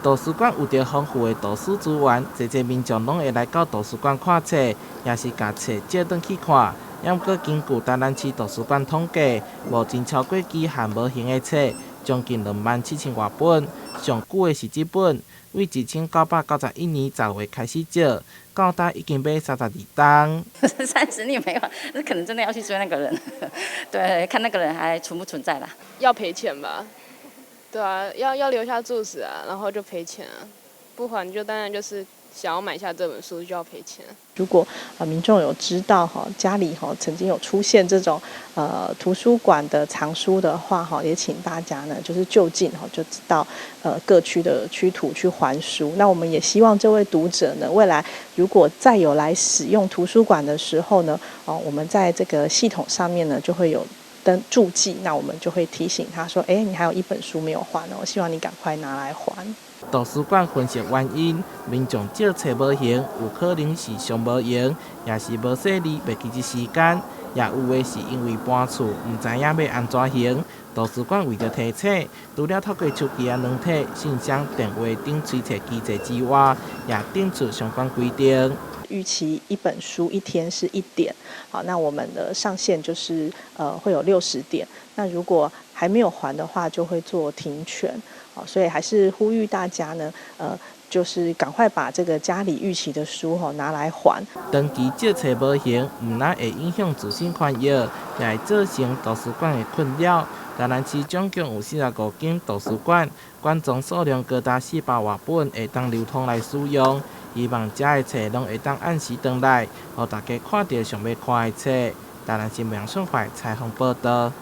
圖書館有著豐富的圖書資源，濟濟民眾攏會來到圖書館看冊，抑是共冊借轉去看。毋過根據台南市圖書館統計，目前超過期限無還的冊將近27,000外本，上久的是這本，對1991年10月開始借，到今已經欲32冬。30年沒還，那可能真的要去追那個人，對，看那個人還存不存在啦。要賠錢吧？對啊，要留下住址啊，然後就賠錢啊，不還就當然就是想要買下這本書就要賠錢。如果民眾有知道哈家裡哈曾經有出現這種圖書館的藏書的話哈，也請大家呢就是就近哈就知道各區的區圖去還書。那我們也希望這位讀者呢，未來如果再有來使用圖書館的時候呢，哦，我們在這個系統上面呢就會有登註記，那我們就會提醒他說，哎，你還有一本書沒有還哦，希望你趕快拿來還。圖書館分析原因，民眾借冊無還，有可能是上無閒，抑是無細膩袂記這時間，也有的是因為搬厝，毋知影欲按怎還。圖書館為著提醒，除了透過手機仔軟體、信箱、電話等催冊機制之外，也定出相關規定。逾期一本書一天是1點，好，那我們的上限就是會有60點。那如果還沒有還的話，就會做停權。好，所以還是呼籲大家呢，就是趕快把這個家裡逾期的書吼拿來還。長期借冊無還，毋但會影響自身權益，也會造成圖書館的困擾。台南市總共有45間圖書館，館藏數量高達400外本，會當流通來使用。希望遮的冊攏會當按時轉來，予大家看著想欲看的冊。台南新聞順快採訪報導。